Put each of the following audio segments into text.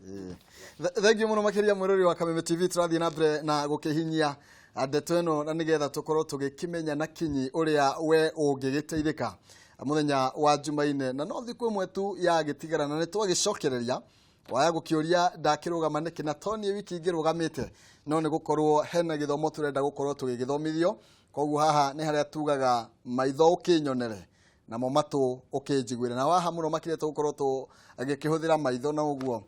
Thengiũ mũno makĩria mwĩrori wa Kameme TV. Tũrathiĩ na mbere na gũkĩhinyia ndeto ĩno na nĩgetha tũkorwo tũgĩkĩmenya na kinyi ũrĩa we ũngĩgĩteithĩka mũthenya wa Jumaine, na no thikũ ĩmwe tu yagĩtigara na nĩ twagĩcokereria waya gũkĩũria ndakĩrũgama nĩkĩ, na to niĩ wiki ingĩrũgamĩte, no nĩ gũkorwo hena gĩthomo tũrenda gũkorwo tũgĩgĩthomithio. Koguo haha nĩ harĩa tugaga maitho ũkĩnyonere namo matũ ũkĩnjiguĩre, na waha mũno makĩria tũgũkorwo tũgĩkĩhũthĩra maitho, na ũguo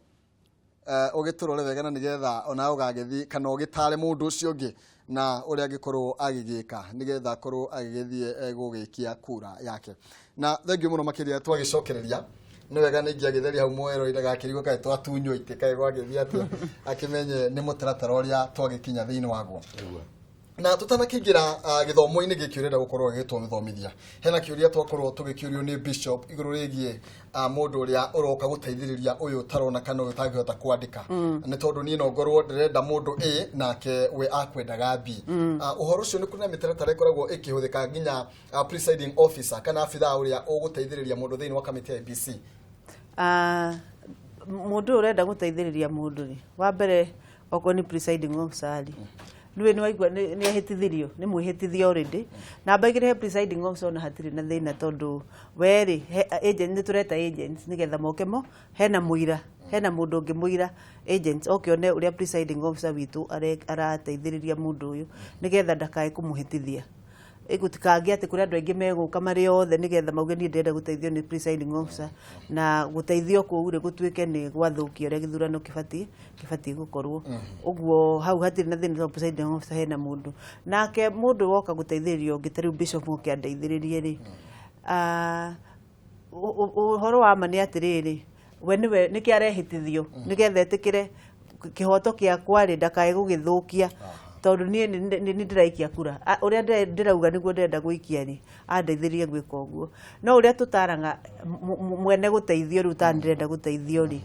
ũgĩtũrore wega na nĩgetha ona ũgagĩthiĩ kana ũgĩtare mũndũ ũcio ũngĩ na ũrĩa angĩkorwo agĩgĩka nĩgetha akorwo agĩgĩthiĩ gũgĩikia kura yake. Na thengiũ mũno makĩria. Twagĩcokereria nĩ wega nĩ ingĩagĩtheria hau mwerũ ndagakĩrigwo kaĩ twatunywo itĩ, kaĩ gwagĩthiĩ atĩa, akĩmenye nĩ mũtaratara ũrĩa twagĩkinya thĩinĩ waguo. Na tũtanakĩingĩra gĩthomo-inĩ gĩkĩ ũrenda gũkorwo ũgĩtũthomithia, hena kĩũria twakorwo tũgĩkĩũrio nĩ bishop igũrũ rĩgiĩ mũndũ ũrĩa ũroka gũteithĩrĩria ũyũ ũtarona kana ũyũ ũtangĩhota kwandĩka, nĩ tondũ niĩ no ngorwo ndĩrenda mũndũ A nake we akwendaga B. Ũhoro ũcio nĩ kũrĩ na mĩtaratara ĩkoragwo ĩkĩhũthĩka nginya presiding officer kana abithaa ũrĩa ũgũteithĩrĩria mũndũ thĩinĩ wa kamĩtĩ ya IEBC? Mũndũ ũyũ ũrenda gũteithĩrĩria mũndũ rĩ, wa mbere okorwo nĩ presiding officer rĩ, nĩwe nĩ waigua nĩ ahĩtithirio, nĩ mwĩhĩtithia already. Namba 2, he presiding officer ona hatirĩ na thĩna, tondũ we rĩ, agent nĩ tũreta agents nĩgetha moke mo hena mũira, hena mũndũ ũngĩ mũira agents oke one ũrĩa presiding officer witũ arateithĩrĩria mũndũ ũyũ nĩgetha ndakae kũmũhĩtithia. Gũtikagĩe atĩ kũrĩ andũ aingĩ megũka marĩ othe nĩgetha mauge niĩ ndĩrenda gũteithio nĩ presiding officer, na gũteithio kũu rĩ, gũtuĩke nĩ gwathũkia ũrĩa gĩthurano kĩbatiĩ gũkorwo. Ũguo hau hatirĩ na thĩna tondũ presiding officer hena mũndũ nake. Mũndũ woka gũteithĩrĩria ũngĩ, ta rĩu bishop oke andeithĩrĩrie rĩ, ũhoro wa ma nĩ atĩrĩrĩ, we nĩwe nĩkĩ arehĩtithio nĩgetha etĩkĩre kĩhoto gĩakwa rĩ, ndakae gũgĩthũkia, tondũ niĩ nĩ ndĩraikia kura. Ũrĩa ndĩrauga nĩguo ndĩrenda gũikia rĩ, andeithĩrĩrie gwĩka ũguo. No ũrĩa tũtaraga mwene gũteithio rĩu, ta ndĩrenda gũteithio rĩ,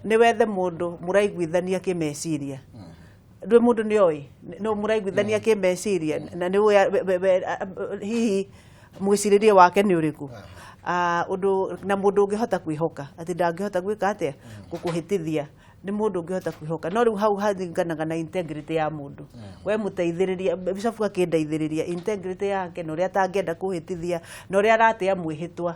nĩ wethe mũndũ mũraiguithania kĩmeciria. Ndũĩ mũndũ nĩ oĩ no mũraiguithania kĩmeciria na nĩ ũĩ hihi mwĩcirĩrie wake nĩ ũrĩkũ. Ũndũ na mũndũ ũngĩhota kwĩhoka atĩ ndangĩhota gwĩka atĩa, gũkũhĩtithia, nĩ mũndũ ũngĩhota kwĩhoka. No rĩu hau haringanaga na integrity ya mũndũ we mũteithĩrĩria. Bishop akĩndeithĩrĩria, integrity yake na ũrĩa atangĩenda kũhĩtithia na ũrĩa aratĩa mwĩhĩtwa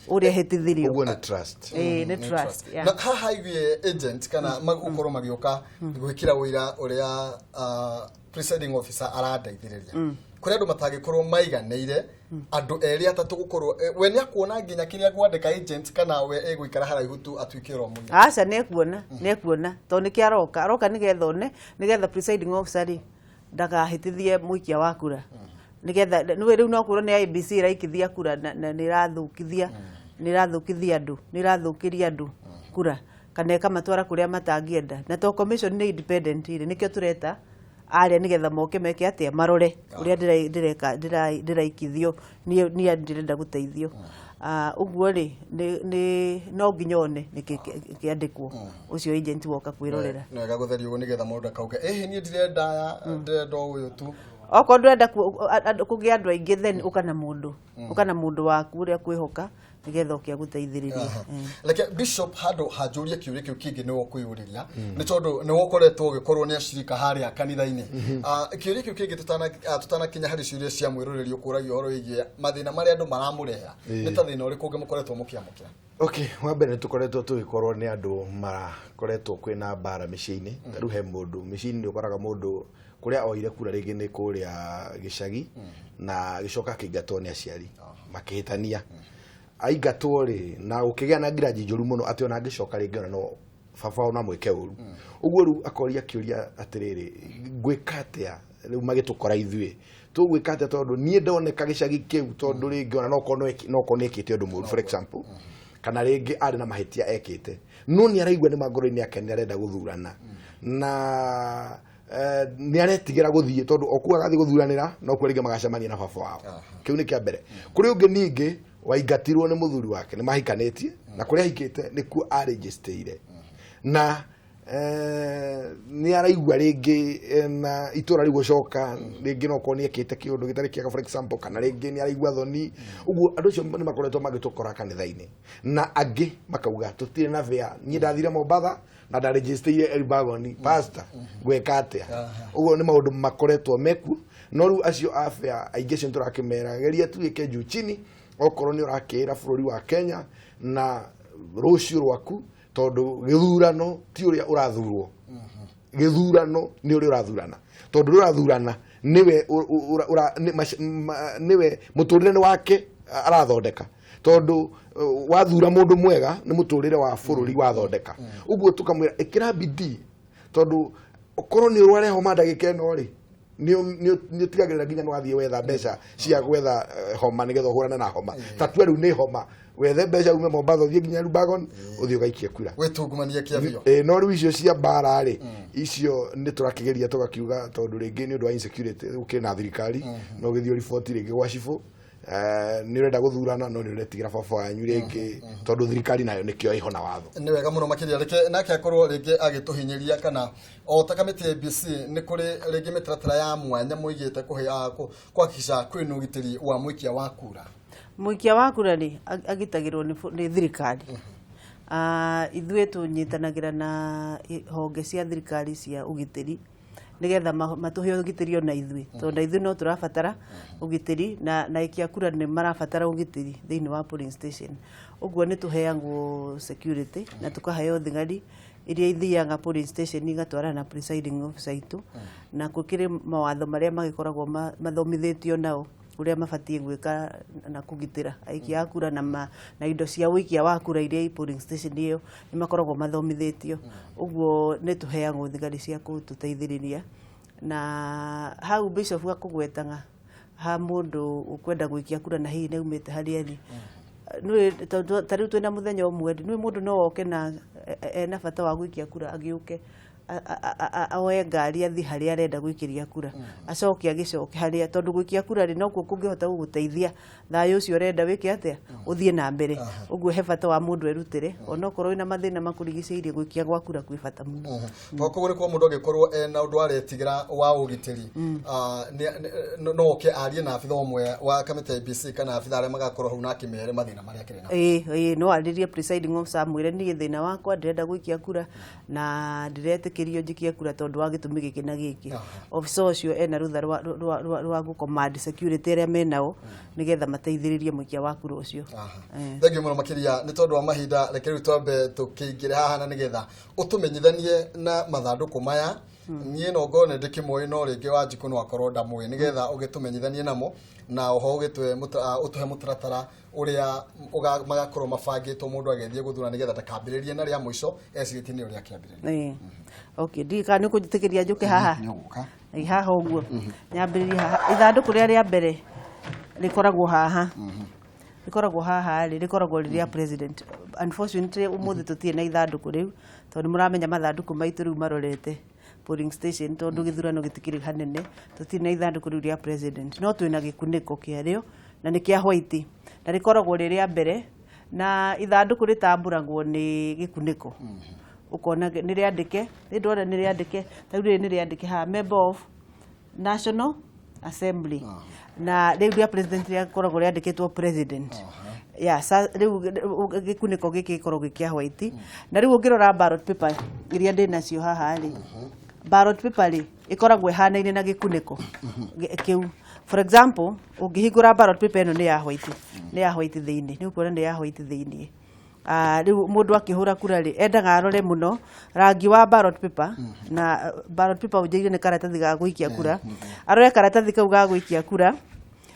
ũrĩa hĩtithirio. Ũguo nĩ trust. Ĩĩ, nĩ trust, yeah. Na haha igie agent kana magũkorwo magĩũka gwĩkĩra ũira ũrĩa presiding officer arandeithĩrĩria, kũrĩ andũ matangĩkorwo maiganĩire, andũ erĩ atatũ gũkorwo we nĩ akuona nginya kĩrĩa ngwandĩka agent, kana we ĩgũikara haraihu tu atuĩke oro mũira? Aca, nĩekuona, nĩekuona, tondũ nĩkĩo aroka. Aroka nĩgetha one, nĩgetha presiding officer rĩ ndakahĩtithie mũikia wa kura, nĩgetha nĩwe rĩu no kwĩrwo nĩ IEBC ĩraikithia kura na nĩ ĩrathũkithia andũ, nĩ ĩrathũkĩria andũ kura kana ĩkamatwara kũrĩa matangĩenda. Na to commission nĩ independent rĩ, nĩkĩo tũreta arĩa nĩgetha moke meke atĩa, marore ũrĩa ndĩreka, ndĩraikithio niĩ ndĩrenda gũteithio. Ũguo rĩ, nĩ no nginya one nĩkĩ kĩandĩkwo ũcio agent woka kwĩrorera. Nĩ wega gũtheria ũguo nĩgetha mũndũ akauga ĩhĩ, niĩ ndirenda aya, ndĩrenda o ũyũ tu. Okorwo ndũrenda kũgĩa andũ aingĩ, then ũka na mũndũ waku ũrĩa kwĩhoka nĩgetha oke agũteithĩrĩrie. Reke bishop handũ hanjũrie kĩũria kĩu kĩngĩ nĩwe ũkwĩyũrĩria, nĩ tondũ nĩwe ũkoretwo ũgĩkorwo nĩ acirika harĩa kanitha-inĩ. Kĩũria kĩu kĩngĩ tũtanakinya harĩ ciũria cia mwĩroreri ũkũragia ũhoro wĩgiĩ mathĩna marĩa andũ maramũrehera, nĩ ta thĩna ũrĩkũ ũngĩ mũkoretwo mũkĩamũkĩra? Okay, wa mbere nĩ tũkoretwo tũgĩkorwo nĩ andũ marakoretwo kwĩna mbara mĩciĩ-inĩ. Ta rĩu he mũndũ mĩciĩ-inĩ, nĩ ũkoraga mũndũ kũrĩa oire kura rĩngĩ nĩ kũrĩa gĩcagi, na gĩcoka akĩingatwo nĩ aciari makĩhĩtania. Aingatwo rĩ, na gũkĩgĩa na ngiraji njũru mũno atĩ ona angĩcoka rĩngĩ ona no baba ona mwĩke ũru ũguo. Rĩu akoria kĩũria atĩrĩrĩ, ngwĩka atĩa rĩu magĩtũkora ithuĩ, tũgwĩka atĩa, tondũ niĩ ndoneka gĩcagi kĩu, tondũ rĩngĩ ona no korwo nĩ ekĩte ũndũ mũru, for example, kana rĩngĩ arĩ na mahĩtia ekĩte, no nĩ araigua nĩ mangoro-inĩ yake nĩ arenda gũthurana na nĩ aretigĩra gũthiĩ, tondũ o kuo agathiĩ gũthuranĩra no kuo rĩngĩ magacemania na baba wao. Kĩu nĩ kĩa mbere. Kũrĩ ũngĩ ningĩ waingatirwo nĩ mũthuri wake, nĩ mahikanĩtie, na kũrĩa ahikĩte nĩkuo arĩnjĩstĩire na Nĩ araigua rĩngĩ na itũra rĩu gũcoka rĩngĩ no korwo nĩ ekĩte kĩũndũ gĩtarĩ kĩega, for example, kana rĩngĩ nĩ araigua thoni. Ũguo andũ acio nĩ makoretwo magĩtũkora kanitha-inĩ, na angĩ makauga tũtirĩ na bĩa, niĩ ndathire Mombatha na ndarĩnjĩstĩire Elbagon, pastor, ngwĩka atĩa? Ũguo nĩ maũndũ makoretwo mekuo. No rĩu acio a bĩa aingĩ acio nĩtũrakĩmera, geria tu wĩke juu chini, okorwo nĩ ũrakĩĩra bũrũri wa Kenya na rũciũ rwaku, tondũ gĩthurano ti ũrĩa ũrathurwo, gĩthurano nĩ ũrĩa ũrathurana, tondũ ũrĩa ũrathurana nĩwe nĩwe mũtũrĩre nĩ wake arathondeka, tondũ wathura mũndũ mwega nĩ mũtũrĩre wa bũrũri wathondeka. Ũguo tũkamwĩra ĩkĩra bidii, tondũ okorwo nĩ ũrware homa ndagĩka ĩno rĩ, nĩ ũtigagĩrĩra nginya nĩ wathiĩ wetha mbeca cia gwetha homa nĩgetha ũhũrane na homa. Ta tua rĩu nĩ homa, wethe mbeca ume Mombatha ũthiĩ nginya Elbagon, ũthiĩ ũgaikie kura. Wĩtungumanie kĩa biũ. No rĩu icio cia mbara rĩ, icio nĩ tũrakĩgeria tũgakiuga, tondũ rĩngĩ nĩ ũndũ wa insecurity gũkĩrĩ na thirikari, no ũgĩthiĩ ũriboti rĩngĩ gwa cibũ, nĩ ũrenda gũthurana no nĩ ũretigĩra baba wanyu rĩngĩ, tondũ thirikari nayo nĩkĩo ĩho na watho. Nĩ wega mũno makĩria. Reke nake akorwo rĩngĩ agĩtũhinyĩria, kana o ta kamĩtĩ ya IEBC nĩ kũrĩ rĩngĩ mĩtaratara ya mwanya mũigĩte kũhakikisha kwĩna ũgitĩri wa mũikia wa kura? Mũikia wa kura rĩ, agitagĩrwo nĩ thirikari. Ithuĩ tũnyitanagĩra na honge cia thirikari cia ũgitĩri nĩgetha matũhe ũgitĩri ona ithuĩ, tondũ na ithuĩ no tũrabatara ũgitĩri, na aikia kura nĩ marabatara ũgitĩri thĩinĩ wa polling station. Ũguo nĩ tũheagwo security na tũkaheo thigari iria ithiaga polling station igatwarana na presiding officer itũ, na gũkĩrĩ mawatho marĩa magĩkoragwo mathomithĩtio nao ũrĩa mabatiĩ gwĩka na kũgitĩra aikia a kura na indo cia ũikia wa kura iria i polling station ĩyo, nĩ makoragwo mathomithĩtio. Ũguo nĩ tũheagwo thigari cia kũtũteithĩrĩria. Na hau bishop akũgwetaga ha mũndũ ũkwenda gũikia kura na hihi nĩ aumĩte harĩa ĩrĩ, nĩ tondũ ta rĩu twĩna mũthenya ũmwe rĩ, nĩ mũndũ no oke na ena bata wa gũikia kura, agĩũke oe ngari athiĩ harĩa arenda gũikĩria kura, acoke agĩcoke harĩa, tondũ gũikia kura rĩ, nokuo kũngĩhota gũgũteithia thayũ ũcio ũrenda wĩke atĩa, ũthiĩ na mbere. Ũguo he bata wa mũndũ erutĩre, onokorwo wĩna mathĩna makũrigicĩirie, gũikia gwa kura kwĩ bata mũno. Koguo nĩ kwa mũndũ angĩkorwo ena ũndũ aretigĩra wa ũgitĩri, no oke arie na abitha ũmwe wa kamĩtĩ ya IEBC kana abitha arĩa magakorwo hau na akĩmere mathĩna marĩa akĩrĩ namo? Ĩĩ, no arĩrie presiding officer, amwĩre niĩ thĩna wakwa ndĩrenda gũikia kura na ndiretĩkĩrio njikie kura tondũ wa gĩtũmi gĩkĩ na gĩkĩ. Officer ũcio ena rũtha rwa gũ-command security arĩa menao nĩgetha mateithĩrĩrie mũikia wa kura ũcio. Thengiũ mũno makĩria. Nĩ tondũ wa mahinda, reke rĩu twambe tũkĩingĩre haha na nĩgetha ũtũmenyithanie na mathandũkũ maya. Niĩ no ngorwo nĩ ndĩkĩmoĩ, no rĩngĩ Wanjikũ no akorwo ndamũĩ, nĩgetha ũgĩtũmenyithanie namo na oho ũgĩtũhe ũtũhe mũtaratara ũrĩa magakorwo mabangĩtwo mũndũ agĩthiĩ gũthura, nĩgetha ndakambĩrĩrie na rĩa mũico ecirĩtie nĩ ũrĩa akĩambĩrĩria. Ĩĩ. Okay, ndiũĩ kana nĩ ũkũnjĩtĩkĩria njũke haha. Nĩ ũgũka. Ĩ, haha ũguo nyambĩrĩrie haha. Ithandũkũ rĩrĩa rĩa mbere rĩkoragwo haha, rĩkoragwo haha rĩ, rĩkoragwo rĩ rĩa president. Unfortunately ũmũthĩ tũtirĩ na ithandũkũ rĩu, tondũ mũramenya mathandũkũ maitũ rĩu marorete polling station, tondũ gĩthurano gĩtikĩrĩ hanene, tũtirĩ na ithandũkũ rĩu rĩa president, no twĩna gĩkunĩko kĩarĩo na nĩ kĩa white na rĩkoragwo rĩ rĩa mbere. Na ithandũkũ rĩtambũragwo nĩ gĩkunĩko, ũkona nĩ rĩandĩke, nĩ ndĩrona nĩ rĩandĩke, ta rĩu rĩrĩ nĩ rĩandĩke haha member of National Assembly, na rĩu rĩa president rĩakoragwo rĩandĩkĩtwo president. Ya rĩu gĩkunĩko gĩkĩ gĩkoragwo gĩ kĩa white. Na rĩu ũngĩrora ballot paper iria ndĩ nacio haha rĩ, ballot paper rĩ, ĩkoragwo ĩhanaine na gĩkunĩko kĩu. For example, ũngĩhingũra ballot paper ĩno, nĩ ya white, nĩ ya white thĩinĩ, nĩ ũkuona nĩ ya white thĩinĩ. Rĩu mũndũ akĩhũra kura rĩ, endaga arore mũno rangi wa ballot paper, na ballot paper ũnjĩire nĩ karatathi ga gũikia kura, arore karatathi kau ga gũikia kura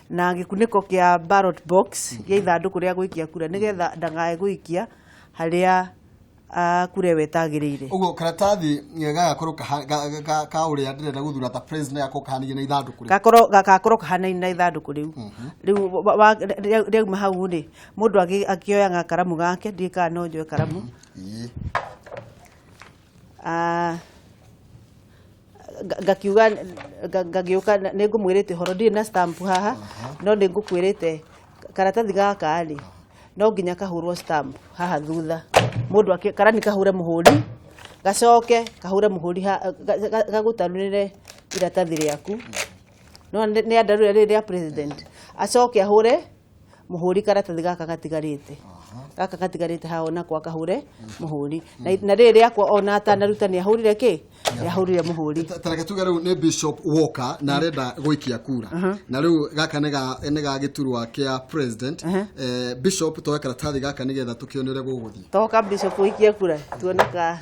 na gĩkunĩko kĩa ballot box gĩa ithandũkũ rĩa gũikia kura, nĩgetha ndagae gũikia harĩa kura ĩyo ĩtagĩrĩire. Ũguo karatathi gagakorwo ka ũrĩa ndĩrenda gũthura ta president gakorwo kahanaine na ithandũkũ rĩu. Gakorwo kahanaine na ithandũkũ rĩu. Rĩu rĩauma hau rĩ, mũndũ akĩoyaga karamu gake, ndiũĩ kana no njoe karamu. Ĩĩ. Ngakiuga ngagĩũka nĩ ngũmwĩrĩte ũhoro, ndirĩ na stamp haha, no nĩ ngũkwĩrĩte karatathi gaka rĩ, no nginya kahũrwo stamp haha thutha, mũndũ karani kahũre mũhũri Gacoke kahure muhuri gagũtarũrĩre iratathi rĩaku. No nĩ andarũre rĩrĩ rĩa president. Acoke ahure muhuri karatathi gaka gatigarĩte. Gaka gatigarĩte haha onako akahure muhuri. Na rĩrĩ rĩakwa ona atanaruta nĩ ahũrire kĩ? Nĩ ahũrire muhuri. Tareke tuge rĩu nĩ Bishop Walker na arenda gũikia kura. Na rĩu gaka nĩ ga gĩturwa kĩa president. Bishop toe karatathi gaka nĩgetha tũkĩone ũrĩa gũgũthiĩ. Toka Bishop ũikie kura tuone ka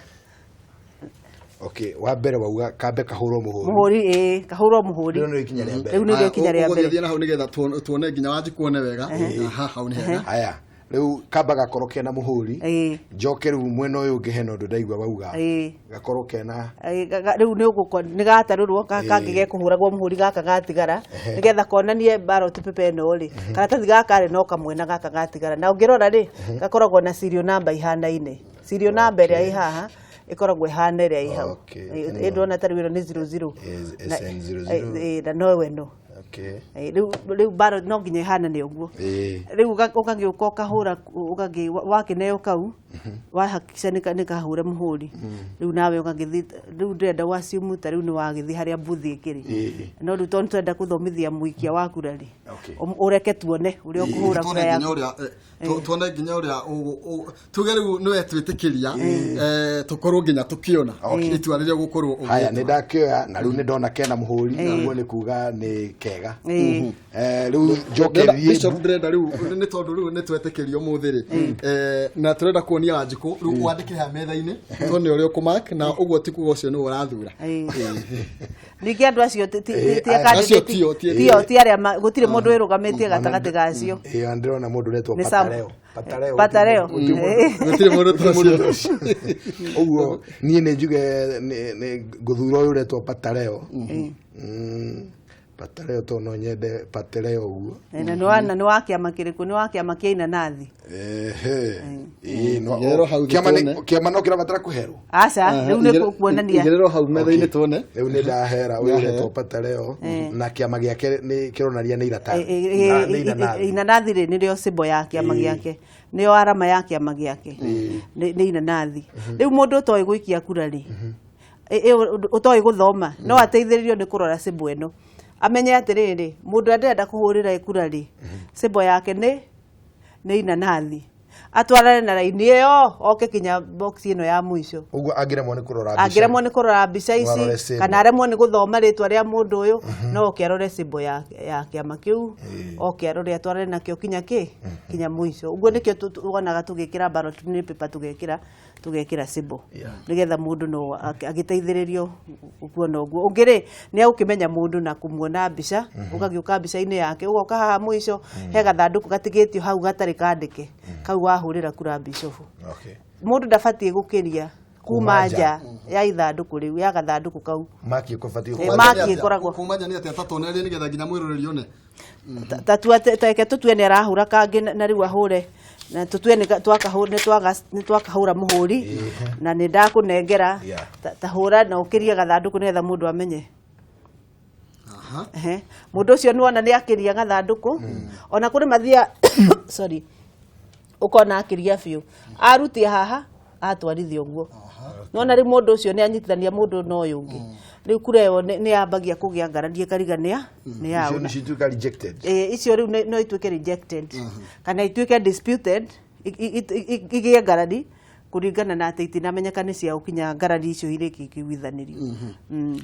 Okay, wa mbere wauga kambe kahũrwo mũhũri. Muhuri ĩĩ, kahũrwo muhuri. Rĩu nĩrĩo ikinya rĩa mbere. Rĩu nĩrĩo ikinya rĩa mbere. Ũgũthiĩ na hau nĩgetha tuone nginya wanjikũ one wega. Aha, hau nĩ hega. Haya, rĩu kamba gakorwo kena mũhũri. Njoke rĩu mwena ũyũ ũngĩ hena ũndũ ndaigua wauga. Gakorwo kena Rĩu nĩ ũgũko nĩ gatarũrwo kangĩ gekũhũragwo mũhũri gaka gatigara nĩgetha konanie ballot paper ĩno rĩ, karatathi gaka rĩ no kamwe na gaka gatigara, na ũngĩrora rĩ, gakoragwo na serial number ihanaine. Serial number ĩrĩa ĩ haha ĩkoragwo ĩhana ĩrĩa ĩ hau. Ĩ ndĩrona ta rĩu ĩno nĩ 00. SN00. Na no ĩno. Rĩu ballot no nginya ĩhanane ũguo. Rĩu ũgagĩũka ũkahũra, ũgagĩ wakĩneo kau wahakikisha nĩ kahũre mũhũri, rĩu nawe ũgagĩthiĩ. Rĩu ndĩrenda waciumu ta rĩu nĩ wagĩthiĩ harĩa mbuthi ĩkĩrĩ, no rĩu tondũ tũrenda gũthomithia mũikia wa kura rĩ, ũreke tuone ũrĩa ũkũhũra Tuone kura nginya yaku. ũrĩa tuone nginya ũrĩa tuge rĩu nĩwe twĩtĩkĩria tũkorwo nginya tũkĩona itua rĩrĩa ũgũkorwo Haya, nĩ ũgĩtua. ndakĩoya na rĩu nĩ ndona kena mũhũri, ũguo nĩ kuga nĩ kega. Rĩu njoke thiĩ Bishop, ndĩrenda rĩu nĩ tondũ rĩu nĩ twetĩkĩrio ũmũthĩ rĩ, na tũrenda kuonia Wanjikũ rĩu wandĩke haha metha-inĩ tuone ũrĩa ũkũmark, na ũguo ti kuga ũcio nĩwe ũrathura. Ningĩ andũ acio ti Acio candidate. tio. Tio, ti arĩa gũtirĩ mũndũ wĩrũgamĩtie gatagatĩ gacio. Ĩĩ, ndĩrona mũndũ ũretwo Nĩ Sam. Patareo. Patareo. Patareo. Gũtirĩ mũndũ ta ũcio. Ũguo niĩ nĩ njuge nĩ ngũthura ũyũ ũretwo Patareo. Patareo to no nyende Patareo ũguo. Na nĩ wa kĩama kĩrĩkũ? Nĩ wa kĩama kĩa inanathi. Ehe. Ĩĩ, no- Igĩrĩrwo hau thĩ kĩama tuone. Kĩama no kĩrabatara kũherwo. Aca, rĩu nĩ kuonania. Igĩrĩrwo hau metha-inĩ tuone. Rĩu nĩ ndahera ũyũ Ndahera. ũretwo Patareo na kĩama gĩake nĩ kĩronania nĩ iratathi. Na nĩ inanathi. Inanathi rĩ, nĩrĩo symbol ya kĩama gĩake, nĩyo arama ya kĩama gĩake, nĩ inanathi. Rĩu mũndũ ũtoĩ gũikia kura rĩ, ũtoĩ gũthoma, no ateithĩrĩrio nĩ kũrora symbol ĩno, amenye atĩrĩrĩ, mũndũ ũrĩa ndĩrenda kũhũrĩra kura rĩ, symbol yake nĩ inanathi, atwarane na raini ĩyo oke kinya box ĩno ya mũico. Ũguo angĩremwo nĩ kũrora mbica. Angĩremwo nĩ kũrora mbica No arore ici symbol. kana aremwo nĩ gũthoma rĩtwa rĩa mũndũ ũyũ, no oke arore symbol ya kĩama kĩu, oke arore, atwarane nakĩo kinya kĩ kinya mũico. Ũguo nĩkĩo wonaga tũgĩkĩra ballot paper, tũgekĩra symbol, nĩgetha mũndũ no agĩteithĩrĩrio kuona ũguo. Ũngĩ rĩ, nĩ agũkĩmenya mũndũ na kũmuona mbica, ũgagĩũka mbica-inĩ yake, ũgoka haha mũico he gathandũkũ gatigĩtio hau gatarĩ kandĩke, kau wahũrĩra kura bishofu. Mũndũ ndabatiĩ gũkĩria kuma Kuma nja. nja ya ithandũkũ rĩu, ya gathandũkũ kau. Maki ĩkũbatiĩ Maki Kuma nja nĩ atĩa? ĩkoragwo. Kuma nja nĩ atĩa? Ta tuonererie nĩgetha nginya mwĩroreri one. Ta reke tũtue nĩ arahũra kangĩ, na rĩu ahũre, na tũtue nĩ twakahũra mũhũri na nĩ ndakũnengera. Ta hũra na ũkĩrie gathandũkũ nĩgetha mũndũ amenye. Ehe. Mũndũ ũcio nĩwona nĩ akĩria gathandũkũ, ona kũrĩ mathia, sorry, ũkona akĩria biũ, arutia haha atwarithia ũguo. Nona rĩu mũndũ ũcio nĩ anyitithania mũndũ na ũyũ ũngĩ, rĩu kura ĩyo nĩ yambagia kũgĩa ngarari, ĩkarigania nĩ yaũ. Icio nĩcio ituĩka rejected. Ĩĩ, icio rĩu no ituĩke rejected kana ituĩke disputed, igĩe ngarari kũringana na atĩ itinamenyeka nĩ cia ũkinya ngarari icio irĩkia ikĩiguithanĩrio.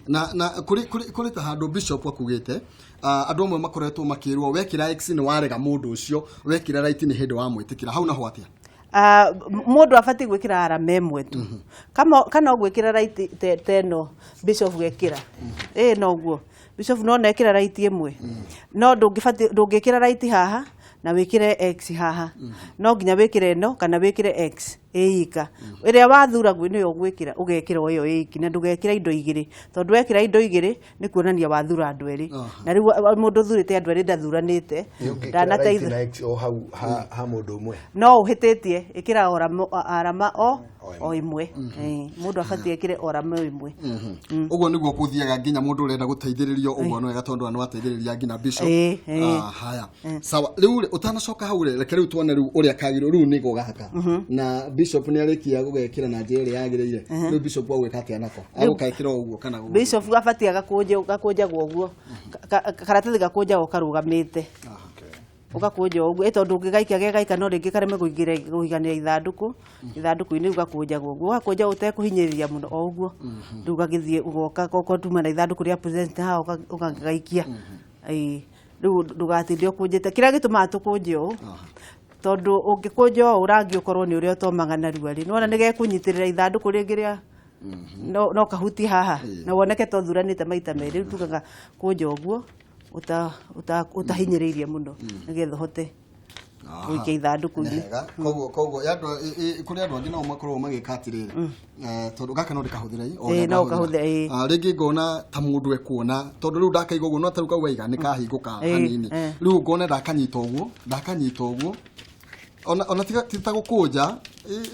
Na kũrĩ ta handũ bishop akugĩte, andũ amwe makoretwo makĩrwo wekĩra X nĩ warega mũndũ ũcio, wekĩra right nĩ hĩndĩ wamwĩtĩkĩra. Hau naho atĩa? Mũndũ abatiĩ gwĩkĩra arama ĩmwe tu. Kana ũgwĩkĩra right ta ĩno bishop gekĩra, ĩĩ, noguo bishop no nekĩra right ĩmwe, no ndũngĩbatiĩ ndũngĩkĩra right haha na wĩkĩre X haha. No nginya wĩkĩre ĩno kana wĩkĩre X ĩika. Ĩrĩa wathura nĩyo ũgwĩkĩra, ũgekĩra o ĩyo ĩiki, na ndũgekĩra indo igĩrĩ, tondũ wekĩra indo igĩrĩ nĩ kuonania wathura andũ erĩ, na rĩu mũndũ ũthurĩte andũ erĩ ndathuranĩte. Ũngĩkĩra right Ndanateithia. na X o hau ha mũndũ ũmwe. No ũhĩtĩtie, ĩkĩra arama o ĩmwe. Ĩĩ, mũndũ abatiĩ ekĩre o arama o ĩmwe. Ũguo nĩguo kũthiaga nginya mũndũ ũrenda gũteithĩrĩrio ũguo no wega, tondũ nĩ wateithĩrĩria nginya bishop. Ĩĩ. Haya, sawa. Rĩu rĩ, ũtanacoka hau rĩ, reke rĩu tuone rĩu ũrĩa kagĩrĩirwo rĩu nĩgo gaka na bishop. Bishop nĩ arĩkia gũgekĩra na njĩra ĩrĩa yagĩrĩire. Rĩu bishop agwĩka atĩa nako? Agũkekĩra o ũguo kana gũgũthiĩ? Bishop abatiĩ gakũnjagwo ũguo. Karatathi gakũnjagwo karũgamĩte. Ũgakũnja o ũguo, tondũ ũngĩgaikia gegaika no rĩngĩ kareme kũiganĩra ithandũkũ-inĩ, rĩu gakũnjagwo ũguo, ũgakũnja ũtekũhinyĩrĩria mũno o ũguo, rĩu gagĩthiĩ ũgoka okorwo tuma na ithandũkũ rĩa president haha ũgagĩgaikia. Ĩĩ, rĩu ndũgatinde ũkũnjĩte. Kĩrĩa gĩtũmaga tũkũnje ũũ, tondũ ũngĩkũnja ũũ rangi ũkorwo nĩ ũrĩa ũtomaga narua rĩ, nĩwona nĩgekũnyitĩrĩra ithandũkũ rĩngĩ rĩa no kahutie haha na woneke ta ũthuranĩte maita merĩ. Rĩu tugaga kũnja ũguo ũtahinyĩrĩirie mũno nĩgetha ũhote gũikia ithandũkũ-inĩ. Nĩhega. Koguo ya andũ kũrĩ andũ angĩ nao makoragwo magĩka atĩrĩrĩ, tondũ gaka no ndĩkahũthĩre o Ĩĩ, ũrĩa no ndahũthĩra. ũkahũthĩre, ĩĩ. Rĩngĩ ngona ta mũndũ ekuona tondũ rĩu ndakaiga ũguo no ta rĩu kau waiga nĩ kahingũka hanini, rĩu ngona ndakanyita ũguo, ndakanyita ũguo ona tiga ti ta gũkũnja,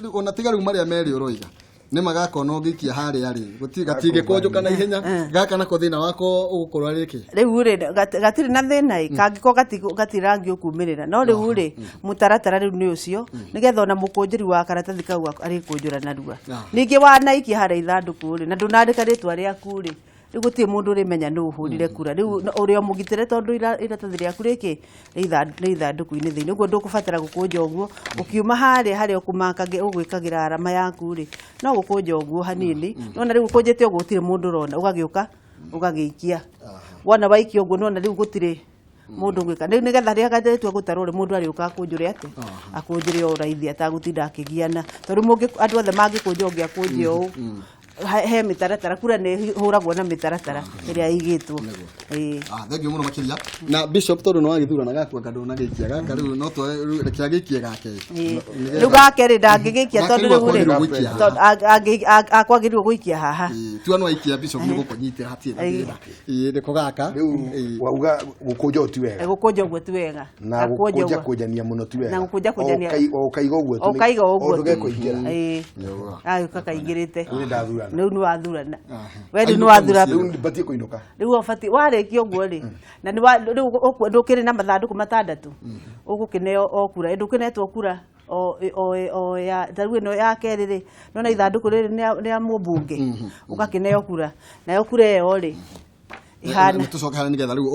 rĩu ona tiga rĩu marĩa merĩ ũroiga nĩ magakona ũngĩikia harĩa rĩ gatingĩkũnjũka na ihenya. Gaka nako thĩna wako ũgũkorwo arĩ kĩ? Rĩu rĩ, gatirĩ na thĩna ĩ, kangĩkorwo gatirĩ rangi ũkumĩrĩra, no rĩu rĩ, mũtaratara rĩu nĩ ũcio nĩgetha ona mũkũnjĩri wa karatathi kau arĩkũnjũra narua. Ningĩ wanaikia harĩa ithandũkũ rĩ, na ndũnandĩka rĩtwa rĩaku rĩ, rĩu gũtirĩ mũndũ ũrĩmenya nũ ũhũrire kura. Rĩu ũrĩ o mũgitĩre tondũ iratathi rĩaku rĩkĩ rĩ ithandũkũ-inĩ thĩinĩ, ũguo ndũkũbatara gũkũnja ũguo. Ũkiuma harĩa harĩa ũkũmaka ũgwĩkagĩra arama yaku rĩ, no gũkũnja ũguo hanini, nona rĩu ũkũnjĩte ũguo gũtirĩ mũndũ ũrona, ũgagĩũka ũgagĩikia. Wona waikia ũguo nona rĩu gũtirĩ mũndũ ũgwĩka. Rĩu nĩgetha rĩrĩa rĩtua gũtarwo rĩ, mũndũ arĩũka akũnjũre atĩ akũnjũre o raithi atagũtinda akĩgiana, tondũ andũ othe mangĩkũnja ũngĩ akũnje ũũ, he mĩtaratara, kura nĩ hũragwo na mĩtaratara ĩrĩa ĩigĩtwo. Ĩĩ. Thank you mũno makĩria. Na bishop, tondũ nĩ wagĩthurana gaku anga ndũnagĩikia gaka, rĩu no tuoe rĩu reke agĩikie gake. Rĩu gake rĩ, ndangĩgĩikia Gake tondũ rĩu rĩu rĩ, akwagĩrĩirwo gũikia haha. tondũ akwagĩrĩirwo gũikia haha. Ĩĩ, tua no aikia bishop nĩ gũkũnyitĩra hatirĩ na thĩna. Ĩĩ, nĩko gaka. Rĩu Ĩĩ. wauga gũkũnja ũũ ti wega. Gũkũnja ũguo ti wega. Na Gakũnja gũkũnja ũguo. kũnjania mũno ti wega. Na gũkũnja kũnjania. O ũkaiga ũguo tu. Ũkaiga ũguo O tu. ndũgekũingĩra. Ĩĩ. Nĩguo. Agĩũka kaingĩrĩte. Rĩu nĩndathurana. Rĩu nĩ wathurana. We rĩu nĩ Ainũke wathura. mũciĩ. Rĩu ndibatiĩ kũinũka. Rĩu ũbatiĩ warĩkia ũguo rĩ, na nĩ rĩu ndũkĩrĩ na mathandũkũ matandatũ, ũgũkĩneo o kura, ndũkĩnetwo kura o ya ta rĩu ĩno ya kerĩ rĩ, nona ithandũkũ rĩrĩ nĩ ya mũmbunge, ũgakĩneo kura, nayo kura ĩyo rĩ ihana Nĩ tũcoke harĩa nĩgetha rĩu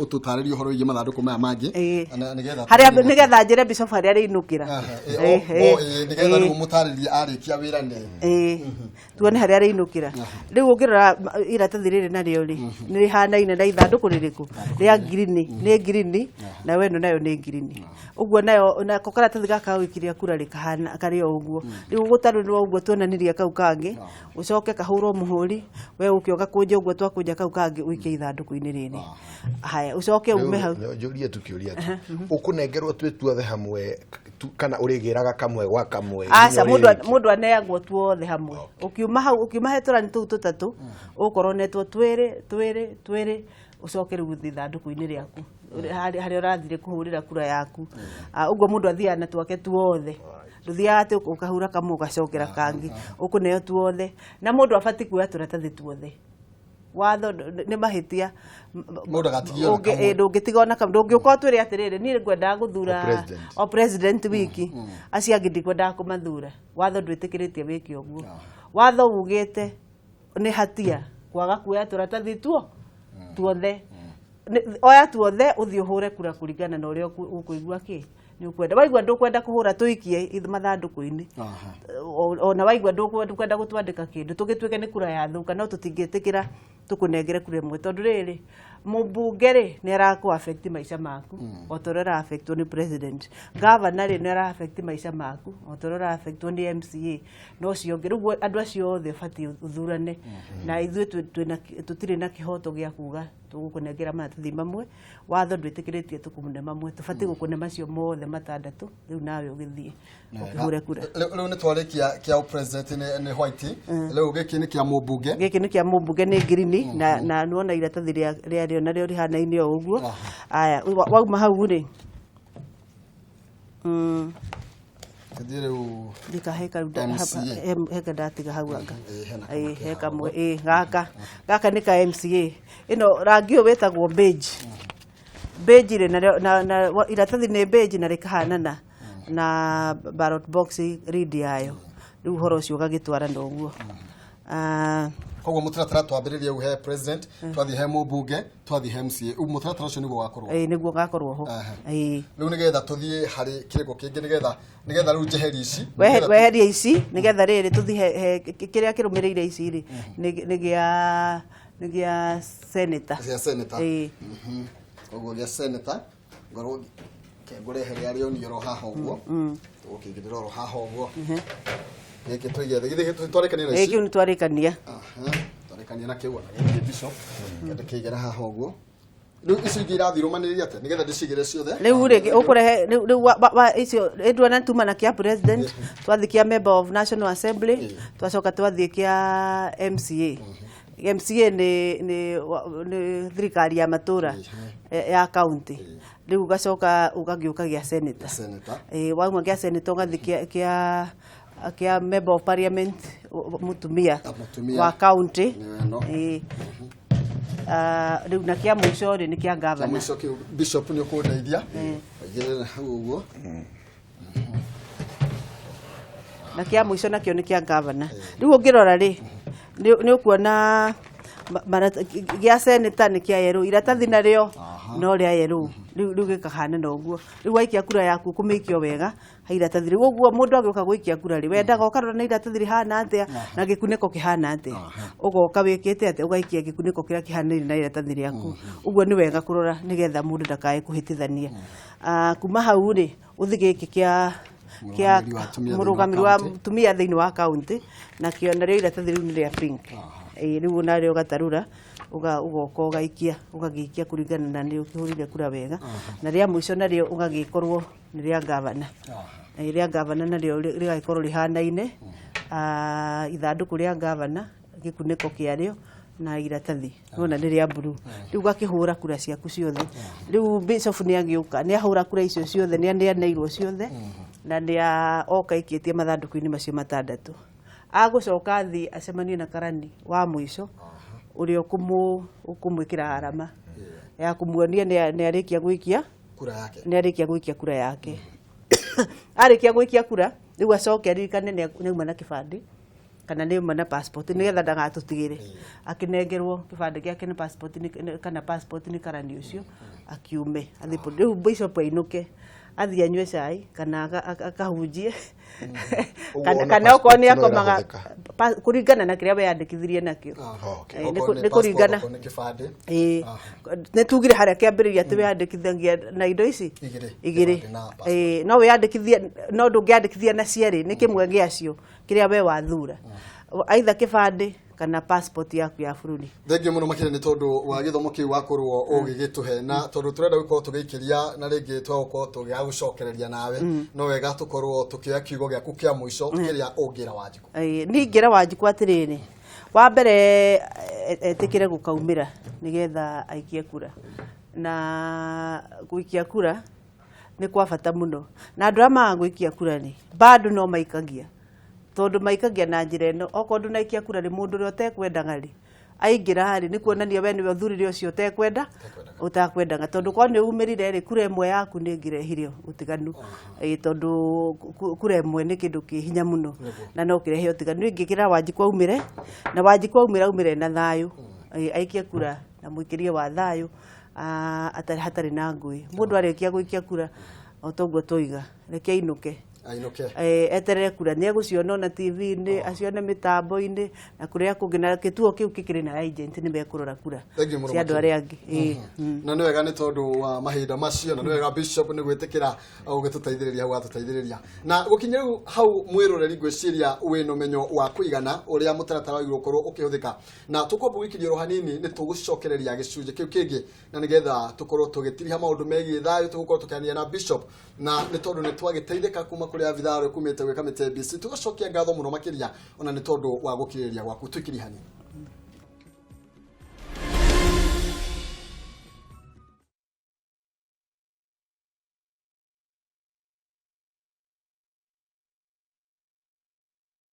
ũtũtarĩrie ũhoro wĩgiĩ mathandũkũ maya mangĩ. Ĩĩ. Na nĩgetha Harĩa nĩgetha njĩre bishop harĩa arĩinũkĩra. Ĩĩ, nĩgetha rĩu mũtarĩrie arĩkia wĩra nĩ Ĩĩ, tuone harĩa arĩinũkĩra. Rĩu ũngĩrora iratathi rĩrĩ narĩo rĩ, nĩ rĩhanaine na ithandũkũ rĩrĩkũ rĩa ngirini, nĩ ngirini, nayo ĩno nayo nĩ ngirini, ũguo nayo nako karatathi gaka gagũikiria kura rĩ kahana karĩ o ũguo. Rĩu gũtarũrwo ũguo tuonanirie kau kangĩ, ũcoke kahũrwo mũhũri, we ũke ũgakũnja ũguo twakũnja kau kangĩ, ũikie ithandũkũ-inĩ rĩrĩ. Haya, ũcoke ume hau. Rĩu njũrie tu kĩũria tu, ũkũnengerwo twĩ tuothe hamwe kana ũrĩgĩraga kamwe gwa kamwe Aca, nginya mũndũ ũrĩrĩkie? Mũndũ aneagwo tuothe hamwe. Ũkiuma hau, ũkiuma he tũrani tũu tũtatũ, ũgũkorwo netwo twĩrĩ twĩrĩ twĩrĩ, ũcoke rĩu ũthiĩ ithandũkũ-inĩ rĩaku harĩa ũrathire kũhũrĩra kura yaku. Ũguo mũndũ athiaga na twake tuothe, ndũthiaga atĩ ũkahura kamwe ũgacokera kangĩ, ũkũneo tuothe. Na mũndũ abatiĩ kuoya tũratathi tuothe. Watho nĩ mahĩtia. Mũndũ agatigia ona kamwe. Ndũngĩtiga ona kamwe, ndũngĩũka ũtwĩre atĩrĩrĩ, niĩ ngwendaga gũthura O president. O president wiki, acio angĩ ndikwendaga kũmathura. Watho ndwĩtĩkĩrĩtie wĩke ũguo. Watho ugĩte nĩ hatia kwaga kuoya tũratathi tuo tuothe. Oya tuothe ũthiĩ ũhũre kura kũringana na ũrĩa ũkũigua kĩ nĩ ũkwenda. Waigua ndũkwenda kũhũra, tũikie mathandũkũ-inĩ. Ona waigua ndũkwenda gũtwandĩka kĩndũ, tũgĩtuĩke nĩ kura yathũka, no tũtingĩtĩkĩra tũkũnengere kura ĩmwe, tondũ rĩrĩ, mũmbunge rĩ, nĩ arakũ affect maica maku o ta ũrĩa ũra affectwo nĩ president. Governor rĩ, nĩ ara affect maica maku o ta ũrĩa ũra affectwo nĩ MCA na ũcio ũngĩ. Rĩu andũ acio othe ũbatiĩ ũthurane, na ithuĩ tũtirĩ na kĩhoto gĩa kuga tũgũkũnengera maratathi mamwe. Watho ndwĩtĩkĩrĩtie tũkũne mamwe, tũbatiĩ gũkũne macio mothe matandatũ. Rĩu nawe ũgĩthiĩ ũkĩhũre kura. Rĩu nĩ twarĩkia kĩa president nĩ white, rĩu gĩkĩ nĩ kĩa mũmbunge. Gĩkĩ nĩ kĩa mũmbunge, nĩ ngirini, na nĩwona iratathi rĩarĩo narĩo rĩhanaine o ũguo. Aya, wauma hau rĩ, Tũthiĩ rĩu. Ndika he kau MCA. Heka ndatiga hau anga. Ĩĩ, hena Ĩĩ, kamwe he ke kamwe, ĩĩ, gaka nĩ ka MCA. Ĩno rangi ũyũ wĩtagwo beige. Beige rĩ, narĩo na iratathi nĩ beige na rĩkahanana. Na ballot box read yayo. Rĩu ũhoro ũcio ũgagĩtwarana ũguo. Koguo mũtaratara twambĩrĩrie u he president, twathiĩ he mũmbunge, twathiĩ he MCA. Ũguo mũtaratara ũcio nĩguo wakorwo. Ĩĩ, nĩguo ũgakorwo ho. Ĩĩ. Rĩu nĩgetha tũthiĩ harĩ kĩrĩko kĩngĩ, nĩgetha rĩu njeherie ici. Weherie ici nĩgetha rĩrĩ tũthiĩ he kĩrĩa kĩrũmĩrĩire ici rĩ, nĩ gĩa senator. Gĩa senator. Ĩĩ. Koguo gĩa senator ngorwo kengũrehere arĩ oro haha ũguo, tũgũkĩigĩrĩra oro haha ũguo. Gĩkĩ tũige thĩ, githĩ twarĩkania na Ĩĩ, ici? Kĩu nĩ twarĩkania. Aha, twarĩkania na kĩu. Ona gĩkĩ, bishop, kĩndĩkĩigĩra haha ũguo. Rĩu ici ingĩ irathiĩ irũmanĩrĩire atĩa nĩgetha ndĩcigĩre ciothe? Rĩu rĩ, ũkũrehe rĩu icio ĩndwona tuma na kĩa president, twathiĩ kĩa member of National Assembly, twacoka twathiĩ kĩa MCA. MCA nĩ thirikari ya matũra ya county. Rĩu ũgacoka ũgagĩũka gĩa senator. Senator. Ĩĩ, wauma gĩa senator ũgathiĩ kĩa member of parliament mũtumia Mũtumia. wa county. Nĩyo ĩno. Ĩĩ. Rĩu na kĩa mũico rĩ, nĩ kĩa Kĩa governor. mũico kĩu, bishop, nĩ ũkũndeithia waigĩrĩra hau ũguo. Na kĩa mũico nakĩo nĩ kĩa governor. Rĩu ũngĩrora rĩ, nĩ ũkuona gĩa senator nĩ kĩa yerũ, iratathi narĩo no rĩa yerũ. Rĩu gĩkahana na ũguo. Rĩu waikia kura yaku ũkũmĩikio wega ha iratathi. Rĩu ũguo mũndũ agĩũka gũikia kura rĩ, wendaga ũkarora nĩ iratathi rĩhana atĩa na gĩkunĩko kĩhana atĩa. Ũgoka wĩkĩte atĩa, ũgaikia gĩkunĩko kĩrĩa kĩhanaine na iratathi rĩaku. Ũguo nĩ wega kũrora nĩgetha mũndũ ndakae kũhĩtithania. Kuma hau rĩ, ũthiĩ gĩkĩ kĩa Mũrũgamĩrĩri wa atumia thĩinĩ wa mũrũgamĩrĩri wa county. tumia thĩinĩ wa county, nakĩo narĩo iratathi rĩu nĩ rĩa pink. Ĩĩ, rĩu narĩo ũgatarũra, ũgoka ũgaikia, ũgagĩikia kũringana na nĩ ũkĩhũrire kura wega. Na rĩa mũico narĩo ũgagĩkorwo nĩ rĩa gavana. Ĩĩ, rĩa gavana narĩo rĩgagĩkorwo rĩhanaine. Ithandũkũ rĩa gavana, gĩkunĩko kĩarĩo na iratathi nona nĩ rĩa blue. Rĩu ũgakĩhũra kura ciaku ciothe. Rĩu bishop nĩ agĩũka, nĩ ahũra kura icio ciothe, nĩ aneanĩirwo ciothe na nĩ oka aikĩtie mathandũkũ-inĩ macio matandatũ. Agũcoka athiĩ acemanie na karani wa mũico ũrĩa ũkũmwĩkĩra arama ya kũmuonia nĩ arĩkia gwĩkia kura yake. Nĩ arĩkia gwĩkia kura yake. Arĩkia gwĩkia kura, rĩu acoke aririkane nĩ auma na kĩbandĩ kana nĩ auma na passport, nĩgetha ndagatũtigĩre. Akĩnengerwo kĩbandĩ gĩake na passport kana passport nĩ karani ũcio, akiume athiĩ. Rĩu bishop ainũke, athiĩ anyue cai kana akahunjie. Ũguo Kana ona kana okorwo nĩ passport no akomaga ĩrahũthĩka. Kũringana na kĩrĩa weyandĩkithirie nakĩo. Okay. Okorwo Nĩ nĩ kũringana. passport, okorwo nĩ kĩbandĩ. Ĩĩ, nĩ tugire harĩa kĩambĩrĩria atĩ weyandĩkithagia na indo ici Igĩrĩ. Igĩrĩ. Kĩbandĩ na passport. Ĩĩ, no wĩyandĩkithie, no ndũngĩandĩkithia na cierĩ, nĩ kĩmwe gĩacio kĩrĩa we wathura, aitha kĩbandĩ kana passport yaku ya bũrũri. Thengiũ mũno makĩria nĩ tondũ wa gĩthomo kĩu wakorwo ũgĩgĩtũhe, na tondũ tũrenda gũkorwo tũgĩikĩria na rĩngĩ twagũkorwo tũgĩgagũcokereria nawe, no wega tũkorwo tũkĩoya kiugo gĩaku kĩa mũico kĩrĩa ũngĩra Wanjikũ. Ĩĩ, niĩ ingĩra Wanjikũ atĩrĩrĩ, wa mbere etĩkĩre gũkaumĩra nĩgetha aikie kura, na gũikia kura nĩ kwa bata mũno, na andũ arĩa maga gũikia kura rĩ, bado no maikagia, tondũ maikagia na njĩra ĩno: okorwo ndũnaikia kura rĩ, mũndũ ũrĩa ũtekwendaga rĩ, aingĩra rĩ, nĩ kuonania we nĩwe ũthurire ũcio ũtekwenda ũtakwendaga, tondũ korwo nĩ umĩrire rĩ, kura ĩmwe yaku nĩ ĩngĩrehire ũtiganu. Ĩĩ, tondũ kura ĩmwe nĩ kĩndũ kĩ hinya mũno na no kĩrehe ũtiganu. Ingĩkĩra Wanjikũ aumĩre, na Wanjikũ aumĩre, aumĩre na thayũ. Ĩĩ, aikie kura na mũikĩrie wa thayũ, hatarĩ na ngũĩ. Mũndũ arĩkia gũikia kura, o toguo twoiga, reke ainũke. Ainũke. Eterere kura nĩ egũciona ona TV-inĩ, acione mĩtambo-inĩ na kũrĩa kũngĩ, na gĩtuo kĩu kĩkĩrĩ na agent nĩ mekũrora kura Thengiũ mũno cia andũ makĩria. arĩa angĩ. Ĩĩ. Na nĩ wega nĩ tondũ wa mahinda macio, na nĩ wega, bishop, nĩ gwĩtĩkĩra ũgĩtũteithĩrĩria hau watũteithĩrĩria. Na gũkinya rĩu hau, mwĩroreri, ngwĩciria wĩna ũmenyo wa kũigana ũrĩa mũtaratara wagĩrĩirwo gũkorwo ũkĩhũthĩka, na tũkwamba gũikĩria oro hanini, nĩ tũgũcokereria gĩcunjĩ kĩu kĩngĩ, na nĩgetha tũkorwo tũgĩtiriha maũndũ megiĩ thayũ. Tũgũkorwo tũkĩaria na bishop, na nĩ tondũ nĩ twagĩteithĩka kuma kũrĩ abithaa ũrĩa kumĩte gwĩ kamĩtĩ ya ABC, tũgacokia ngatho mũno makĩria ona nĩ tondũ wa gũkirĩrĩria gwaku. Tũikĩrie hanini.